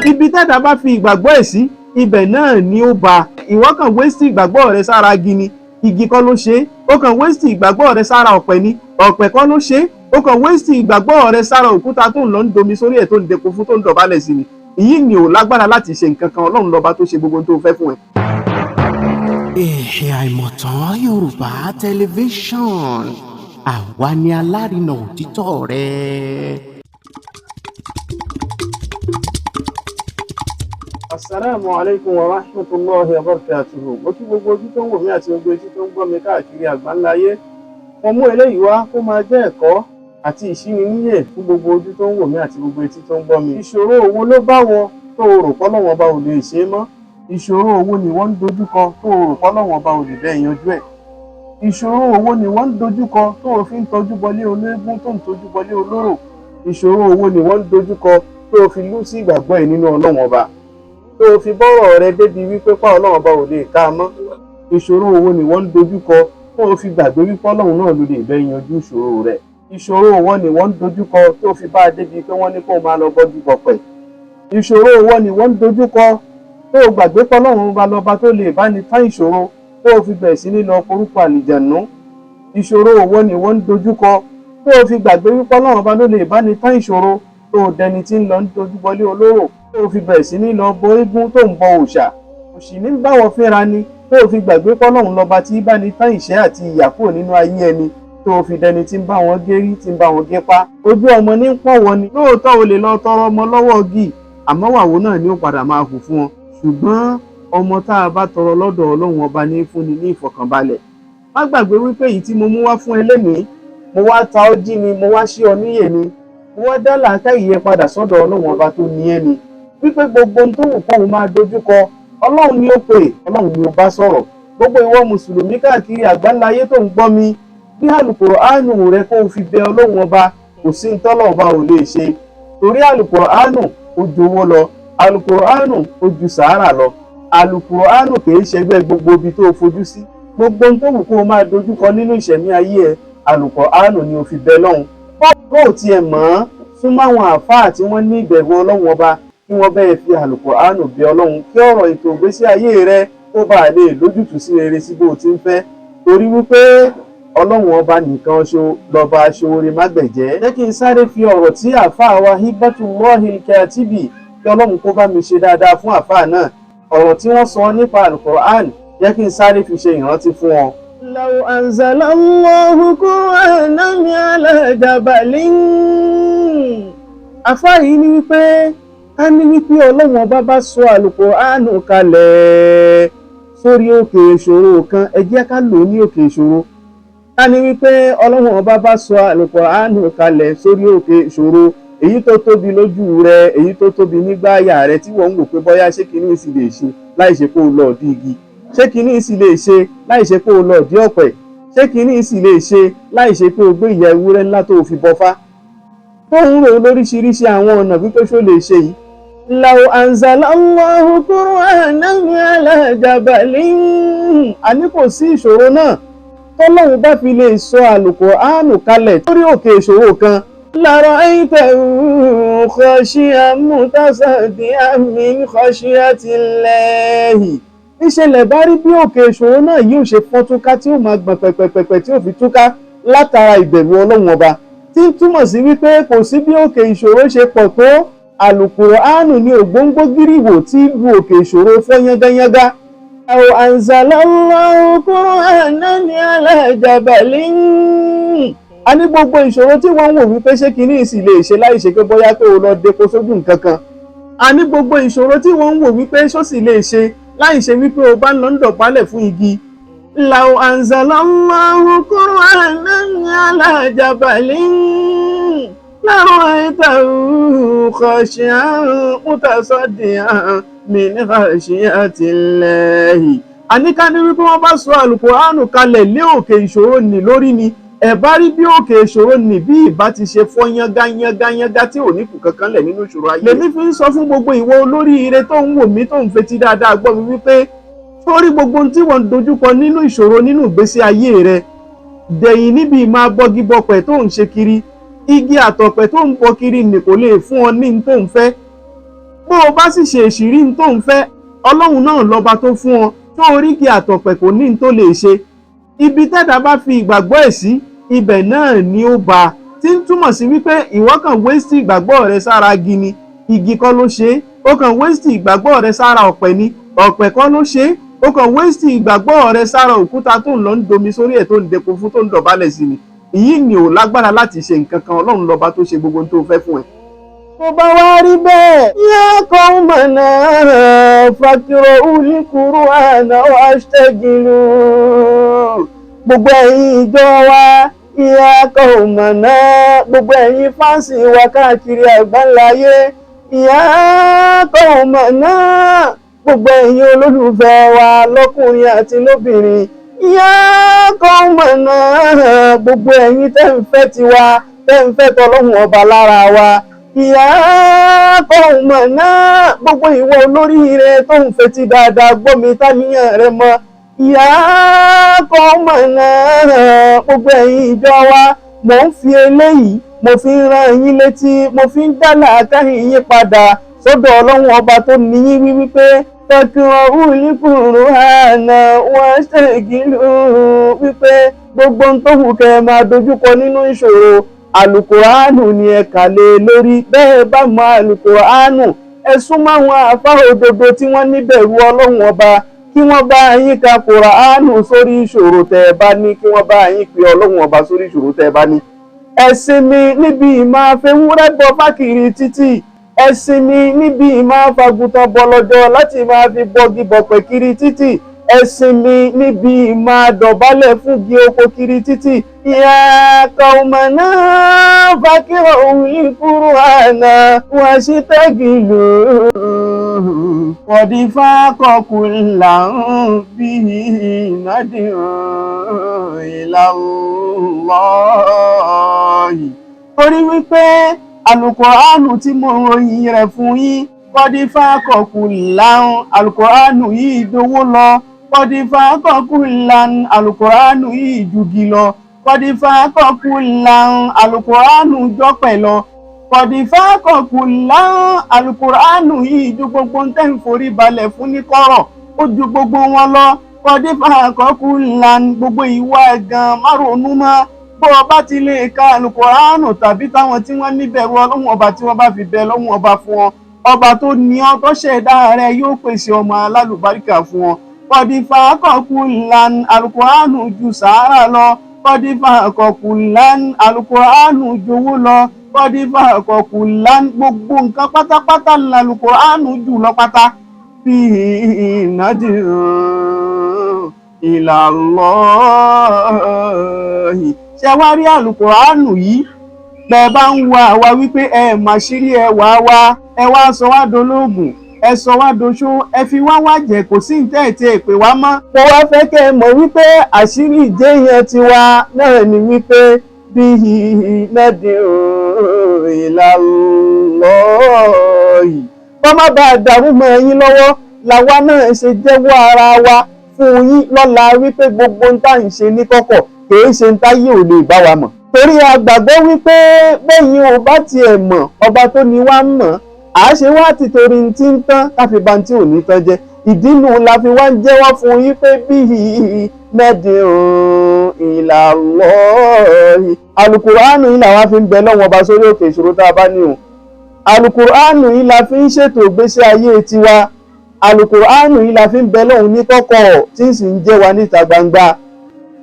Ibi tẹ́dá bá fi ìgbàgbọ́ ẹ̀ sí, ibẹ̀ náà ni ó bá. Ìwọ kàn waste ìgbàgbọ́ rẹ sára igi ni, igi kọ́ ló ṣe é. Ó kàn waste ìgbàgbọ́ rẹ sára ọ̀pẹ ni, ọ̀pẹ kọ́ ló ṣe é. Ó kàn waste ìgbàgbọ́ rẹ sára òkúta tó ń lọ ń domi sórí ẹ̀, tó ń depo fún, tó ń dọ̀bálẹ̀ sí ni. Èyí ni ò lágbára láti ṣe nǹkan kan. Ọlọ́run lọ́ba tó ṣe gbogbo ohun tó fẹ́ fún ẹ. Èhè Àìmọ̀tán Yorùbá Tẹlifíṣọ̀n, àwa ni alárinà òtítọ́ rẹ. Asalaamu alaykum wa rahmatulahi wa barakatuhu. Mo kí gbogbo ojú tó ń wò mí àti gbogbo etí tó ń gbọ́ mi káàkiri àgbáńlá ayé. Mo mú eléyìí wá kó máa jẹ́ ẹ̀kọ́ àti ìṣíniníyè fún gbogbo ojú tó ń wò mí àti gbogbo etí tó ń gbọ́ mi. Ìṣòro wo ló bá wọ tó o rò pọ́lọ́wọ́n ọba ò lè ṣe é mọ́? Ìṣòro wo ni wọ́n ń dojúkọ tó o rò pọ́lọ́wọ́n ọba ò lè bẹ́ẹ̀ yanjú ẹ̀? Ìṣòro wo ni wọ́n ń dojúkọ tó o fi ń tọ́jú bọlé olóégún, tó ń tọ́jú bọlé olóró? Ìṣòro wo ni wọ́n ń dojúkọ tó o fi lú sí ìgbàgbọ́ ẹ̀ nínú Ọlọ́wọ́n ọba, tó o fi bọ́rọ̀ rẹ débi wípé pa Ọlọ́run ọba ò lè ká a mọ́? Ìṣòro wo ni wọ́n ń dojúkọ tó o fi gbàgbé wípé Ọlọ́run náà ló lè bẹ́ yanjú ìṣòro rẹ̀? Ìṣòro wo ni wọ́n ń dojúkọ tó o fi bá a débi pé wọ́n ní kó o máa lọ bọ́jú bọ̀pẹ̀? Ìṣòro wo ni wọ́n ń dojúkọ tó o gbàgbé pé Ọlọ́run ọba lọ́ba tó lè bá ní tán ìṣòro, tó o fi bẹ̀rẹ̀ sí ní lọ porúkọ àlìjànú? Ìṣòro wo ni wọ́n ń dojúkọ tó o fi gbàgbé wípé Ọlọ́run ọba ló lè bá ní tán ìṣòro, tó o dẹni tí ń lọ ń dojúbọlé olóró, tó o fi bẹ̀rẹ̀ sí ní lọ bọ eégún, tó ń bọ òòṣà? Òṣì ní báwọ̀ fínra ni, tó o fi gbàgbé pọ́lọ́run lọ́ba tí bá ní tán ìṣẹ́ àti ìyà kúrò nínú ayé ẹni, tó o fi dẹni tí ń bá wọn gérí, tí ń bá wọn gépá? Ojú ọmọ ní ń pọ̀ wọ́n ni. Lóòótọ́, o lè lọ tọrọ ọmọ lọ́wọ́ igi, àmọ́ wàwó náà ni ó padà máa hù fún ọ. Ṣùgbọ́n ọmọ tá a bá tọrọ lọ́dọ̀ Ọlọ́run ọba ní fúnni ní ìfọ̀kànbalẹ̀. Má gbàgbé wípé èyí tí mo mú wá fún ẹ lénìí, mo wá ta ọ́ jí ni, mo wá ṣí ọ níyè ni, mo wá dá làákàyè yẹn padà sọ́dọ̀ Ọlọ́run ọba tó ní ẹ ni, wípé gbogbo ohun tó wù kóun máa dojúkọ, Ọlọ́run ni ó pè, Ọlọ́run ni ó bá sọ̀rọ̀. Gbogbo ìwọ mùsùlùmí káàkiri àgbáńláyé tó ń gbọ́ mi, bí àlùkùránù rẹ kó o fi bẹ Ọlọ́run ọba. Kò sí ní tọ́lọ̀ ọba ò lè ṣe, torí àlùkùránù ó ju owó lọ, àlùkùránù ó ju sàárà lọ, àlùkùránù kìí ṣẹgbẹ́ gbogbo ibi tó o fojú sí. Gbogbo ohun tó wù kó o máa dojúkọ nínú ìṣẹ̀mí ayé ẹ, àlùkùránù ni o fi bẹ lọ́hùn. Bó o tiẹ̀ mọ̀ ọ́n, súnmọ́ àwọn àáfàá tí wọ́n ní ìbẹ̀rù Ọlọ́run ọba, kí wọ́n bẹ́ẹ̀ fi àlùkùránù bẹ Ọlọ́run, kí ọ̀rọ̀ ètò ìgbésí ayé rẹ kó bàa lè lójútùú sí rere sí bó o ti ń fẹ́, torí wípé Ọlọ́run ọba nìkan ṣo lọ́ba aṣoore mágbẹ̀jẹ́. Jẹ́ kí n sáré fi ọ̀rọ̀ tí àáfàá wa Hibatullahi Katibi, kí Ọlọ́run kó bá mi ṣe dáadáa fún àáfàá náà, ọ̀rọ̀ tí wọ́n sọ nípa àlùkùránì, jẹ́ kí n sáré fi ṣe ìrántí fún ọ. Law anzala Allahu Qur'anan ala jabalin. Àfáà yìí ní wípé ká ní wípé Ọlọ́run ọba bá sọ àlùkùránì kalẹ̀ sórí òkè ìṣòro kan, ẹ jẹ́ ká lò ó ní òkè ìṣòro. Ká ní wípé Ọlọ́run ọba bá sọ àlùkùránì kalẹ̀ sórí òkè ìṣòro èyí tó tóbi lójú rẹ, èyí tó tóbi nígbà àyà rẹ, tí wọ́n ń wò pé bóyá ṣé kinní sì lè ṣe láì ṣe kó o lọ dí igi, ṣé kinní sì lè ṣe láì ṣe kó o lọ dí ọ̀pẹ, ṣé kinní sì lè ṣe láì ṣe pé o gbé ìyá ewúrẹ́ ńlá tó o fi bọfá, tó ń rò lóríṣiríṣi àwọn ọ̀nà wípé ṣó lè ṣe yìí. Law anzala Allahu Qur'anan ala jabalin. Àní kò sí ìṣòro náà tọ́lọ́run bá fi lè sọ àlùkùránù kalẹ̀ lórí òkè ìṣòro kan. Lara'aytahu khashi'an mutasaddi'an min khashyatillahi. Ìṣẹ̀lẹ̀ bá rí bí òkè ìṣòro náà yóò ṣe fọ́n túká, tí ó máa gbọ̀n pẹ̀pẹ̀pẹ̀pẹ̀, tí ó fi túká látara ìbẹ̀rù Ọlọ́run ọba, tí ń túmọ̀ sí wípé kò sí bí òkè ìṣòro ṣe pọ̀ tó, àlùkùránù ní ògbóngbógírìwò tí lu òkè ìṣòro fọ́ yángayángá. Law anzala Allahu Qur'anan ala jabalin. A ní gbogbo ìṣòro tí wọ́n ń wò wípé ṣé kinní sì lè ṣe láì ṣe pé bóyá pé o lọ depo sójú nǹkan kan. A ní gbogbo ìṣòro tí wọ́n ń wò wípé ṣó sì lè ṣe láì ṣe wípé o bá ń lọ ń dọ̀bálẹ̀ fún igi. Law anzala Allahu Qur'anan ala jabalin lara'aytahu khashi'an mutasaddi'an min khashyatillahi. Àní ká ní wípé wọ́n bá sọ àlùkùránù kalẹ̀ lé òkè ìṣòro nì lórí ni, ẹ bá rí bí òkè ìṣòro nì bí ìbá ti ṣe fọ́ yángá yángá yángá, tí ò ní kù kankan lẹ̀ nínú ìṣòro ayé. Lèmi fi ń sọ fún gbogbo ìwọ olóríire tó ń wò mí, tó ń fetí dáadáa gbọ́ mi, wípé sórí gbogbo ohun tí wọ́n ń dojúkọ nínú ìṣòro nínú ìgbésí ayé rẹ, dẹ̀yìn níbi ìmáa bọ́gibọ̀pẹ̀ tó ń ṣe kiri. Igi àtọ̀pẹ̀ tó ń bọ kiri nì kò lè fún ọ ní tó ń fẹ́. Bó Bó o bá sì ṣe ìṣírí ní tó ń fẹ́, Ọlọ́run náà lọ́ba tó fún ọ. Tó oríkì àtọ̀pẹ̀ kò ní tó lè ṣe. Ibi tẹ́dá bá fi ìgbàgbọ́ ẹ̀ sí, ibẹ̀ náà ni ó bá a, tí ń túmọ̀ sí wípé ìwọ kàn wéṣì ìgbàgbọ́ rẹ sára igi ni, igi kọ́ ló ṣe é. Ó kàn wéṣì ìgbàgbọ́ rẹ sára ọ̀pẹ ni, ọ̀pẹ kọ́ ló ṣe é. Ó kàn wéṣì ìgbàgbọ́ rẹ sára òkúta tó ń lọ ń domi sórí ẹ̀, tó ń depo fún, tó ń dọ̀bálẹ̀ sí ni. Ìyí ni ò lágbára láti ṣe nǹkan kan. Ọlọ́run lọ́ba tó ṣe gbogbo ohun tó fẹ́ fún ẹ. Tó bá wá rí bẹ́ẹ̀, yá qaumana faqra'ul Qur'ana washtagilu. Gbogbo ẹ̀yin ìjọ wa, yá qaumana, gbogbo ẹ̀yin fáǹsì wa káàkiri àgbáńláyé, yá qaumana, gbogbo ẹ̀yin olólùfẹ́ wa lọ́kùnrin àti lóbìnrin, yá qaumana, gbogbo ẹ̀yin tẹ́ ń fẹ́ tiwa, tẹ́ ń fẹ́ tọlọ́hun ọba lára wa, ìyá qaumana, gbogbo ìwọ olóríire tó ń fetí dáadáa gbọ́ mi táníyàn rẹ mọ́, ìyá qaumana, gbogbo ẹ̀yin ìjọ wa, mò ń fi eléyìí, mo fi ń rán yín létí, mo fi ń dá làákàyè yín padà sọ́dọ̀ Ọlọ́run ọba tó ní yín wí wípé faqra'ul Qur'ana washtagilu, wípé gbogbo ohun tó wù kẹ́ ẹ máa dojúkọ nínú ìṣòro, alukóránù ni ẹ kà lé lórí. Bẹ́ẹ̀ bá mọ alukóránù, ẹ súnmọ́ àwọn àfáà òdodo tí wọ́n níbẹ̀rù Ọlọ́run ọba, kí wọ́n bá yín ka kóránù sórí ìṣòro tẹ́ ẹ bá ní, kí wọ́n bá yín pe Ọlọ́run ọba sórí ìṣòro tẹ́ ẹ bá ní. Ẹ sinmi níbi ìmáa fewúrẹ́ bọ fákìrì títì. Ẹ sinmi níbi ìmáa fagùntàn bọlọjọ láti máa fi bọgi bọ̀pẹ̀ kiri títì. Ẹ sinmi níbi ìmáa dọ̀bálẹ̀ fúngi oko kiri títì. Ya qaumana faqra'ul Qur'ana washtagilu qad faqa kullan bihi nad'u ila Allahi. Torí wípé alukóránù tí mo ròyìn rẹ̀ fún yín, qad faqa kullan, alukóránù yìí dowó lọ. Qad faqa kullan, alukóránù yìí jugi lọ. Qad faqa kullan, alukóránù jọpẹ̀ lọ. Qad faqa kullan, alukóránù yìí ju gbogbo ń tẹ́ ń forí balẹ̀ fún ní kọ̀rọ̀, ó ju gbogbo wọn lọ. Qad faqa kullan, gbogbo ìwà ẹ̀gàn márùn-ún mọ́. Bó o bá ti lè ka alukóránù tàbí táwọn tí wọ́n níbẹ̀rù Ọlọ́run ọba tí wọ́n bá fi bẹ Ọlọ́run ọba fún ọ, ọba tó ní ọ tó ṣẹ̀dá rẹ yóò pèsè ọmọ alálùbáríkà fún ọ. Qad faqa kullan, alukóránù ju sàárà lọ. Qad faqa kullan, alukóránù jowó lọ. Qad faqa kullan, gbogbo nǹkan pátápátá alukóránù jù lọ pátá. Fihi nad'u ila Allahi. Ṣé wá rí alukóránù yìí, bẹ́ẹ̀ bá ń wo àwa wípé ẹ mà ṣírí ẹ wá wá, ẹ wá sọ wá dolóògùn, ẹ sọ wá doṣó, ẹ fi wá wá jẹ, kò sí ní tẹ́ẹ̀tì ẹ pè wá mọ́. Mo wá fẹ́ kẹ́ ẹ mọ̀ wípé àṣírí ìjẹ́yàn tiwa náà ni wípé bihi nad'u ila Allahi. Kọ́ má bàa dàrú mọ́ ẹ̀yin lọ́wọ́ làwa náà ṣe jẹ́wọ́ ara wa fún yín lọ́la wípé gbogbo ń tà ń ṣe ní kọ̀kọ̀ kìí ṣe ń táyé ò lè bá wa mọ̀. Torí a gbàgbọ́ wípé bẹ́yìn ò bá tiẹ̀ mọ̀, ọba tó ní wá mọ̀, à á ṣe wá ti torí ti ń tán káfí ba tí ò ní tán jẹ́. Ìdínú la fi wá ń jẹ́wọ́ fún yín pé bihi nad'u ila Allahi. Alukóránù yìí làwa fi ń bẹ lọ́wọ́ ọba sórí òkè ìṣòro tá a bá ní o. Alukóránù yìí la fi ń ṣètò ìgbésí ayé tiwa. Alukóránù yìí la fi ń bẹ lọ́hùn ní kọ̀kọ̀ tí ń sì ń jẹ́ wa níta gbangba.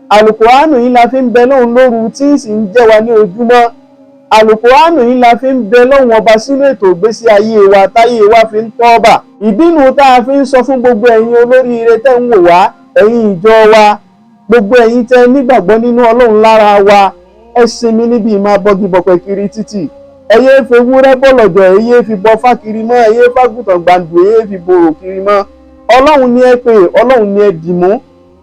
Alukóránù yìí la fi ń bẹ lọ́hùn lóru tí ń sì ń jẹ́ wa ní ojúmọ́. Alukóránù yìí la fi ń bẹ lọ́hùn ọba sínú ètò ìgbésí ayé wa táyé wa fi ń tọ́ọ̀bà. Ìdínú tá a fi ń sọ fún gbogbo ẹ̀yin olóríire tẹ́ ń wò wá, ẹ̀yin ìjọ wa, gbogbo ẹ̀yin tẹ́ nígbàgbọ́ nínú Ọlọ́run lára wa, ẹ sinmi níbi ìmáa bọ́gi bọ̀pẹ̀ kiri títì. Ẹ yéé fi ewúrẹ́ bọ̀lọ̀jọ̀, ẹ yéé fi bọ fákiri mọ́, ẹ yéé fágùtàn gbàǹdù, ẹ yéé fi borò kiri mọ́. Ọlọ́run ni ẹ pè, Ọlọ́run ni ẹ dì mú.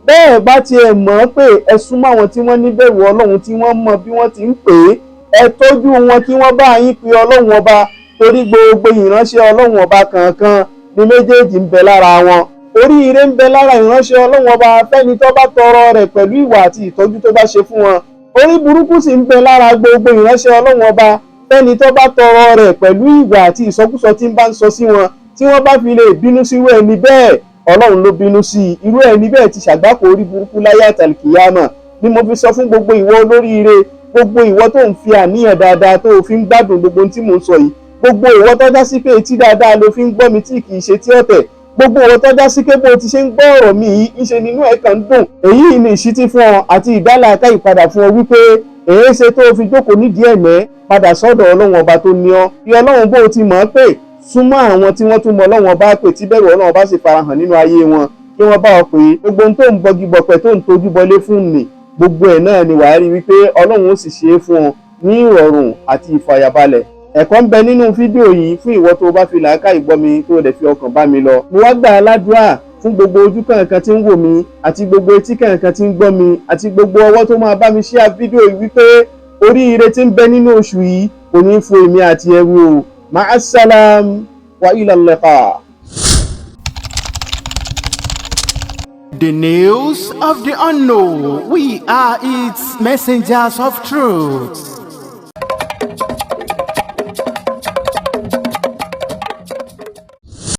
Bẹ́ẹ̀ bá tiẹ̀ mọ̀ pé ẹ súnmọ́ àwọn tí wọ́n níbẹ̀rù Ọlọ́run tí wọ́n mọ bí wọ́n ti ń pè é, ẹ tọ́jú wọn kí wọ́n bá yín pe Ọlọ́run ọba, torí gbogbo ìránṣẹ́ Ọlọ́run ọba kankan ni méjèèjì ń bẹ lára wọn. Oríire ń bẹ lára ìránṣẹ́ Ọlọ́run ọba fẹ́ni tó bá tọrọ rẹ̀ pẹ̀lú ìwà àti ìtọ́jú tó bá ṣe fún wọn. Orí burúkú sì ń bẹ lára gbogbo ìránṣẹ́ Ọlọ́run ọba Fẹ́ni tó bá tọrọ rẹ̀ pẹ̀lú ìwà àti ìsọkúsọ tí ń bá ń sọ sí wọn, tí wọ́n bá fi lè bínú sí irú ẹni bẹ́ẹ̀, Ọlọ́run ló bínú sí i. Irú ẹni bẹ́ẹ̀ ti ṣàgbákò orí burúkú láyé àtàlìkìyàmà. Ni mo fi sọ fún gbogbo ìwọ olóríire, gbogbo ìwọ tó ń fi àníyàn dáadáa tó o fi ń gbádùn gbogbo ohun tí mò ń sọ yìí, gbogbo ìwọ tó já sí pé etí dáadáa ló fi ń gbọ́ mi tí kì í ṣe tí ọ̀tẹ̀, gbogbo ìwọ tó já sí pé bó o ti ṣe ń gbọ́ ọ̀rọ̀ mi yìí, ń ṣe nínú ẹ̀ kàn ń dùn, èyí ni ìṣítí fún ọ àti ìdálàáká ìpadà fún ọ wípé èé ṣe tó o fi jókòó nídìí ẹ̀mẹ́ padà sọ́dọ̀ Ọlọ́run Ọba tó ní ọ. Bí Ọlọ́run bó o ti mọ̀ ọ́ pé súnmọ́ àwọn tí wọ́n tún mọ Ọlọ́run Ọba pè, tí bẹ̀rù Ọlọ́run Ọba sì farahàn nínú ayé wọn, kí wọ́n bá ọ pé gbogbo ohun tó ń bọgi bọ̀pẹ̀, tó ń tojú bọlé fún ni, gbogbo ẹ̀ náà ni wàá rí wípé Ọlọ́run ó sì ṣe é fún ọ ní ìrọ̀rùn àti ìfàyàbalẹ̀. Ẹ̀kọ́ ń bẹ nínú fídíò yìí fún ìwọ tó o bá fi làákàyè gbọ́ mi, tó o dẹ̀ fi ọkàn bá mi lọ. Mo wá gbà á ládùúrà fún gbogbo ojú kankan tí ń wò mí, àti gbogbo etí kankan tí ń gbọ́ mi, àti gbogbo ọwọ́ tó máa bá mi share fídíò yìí wípé oríire tí ń bẹ nínú oṣù yìí kò ní fún èmi àti ẹrú o. Ma'asalam wa ilal liqa. The news of the unknown. We are its messengers of truth.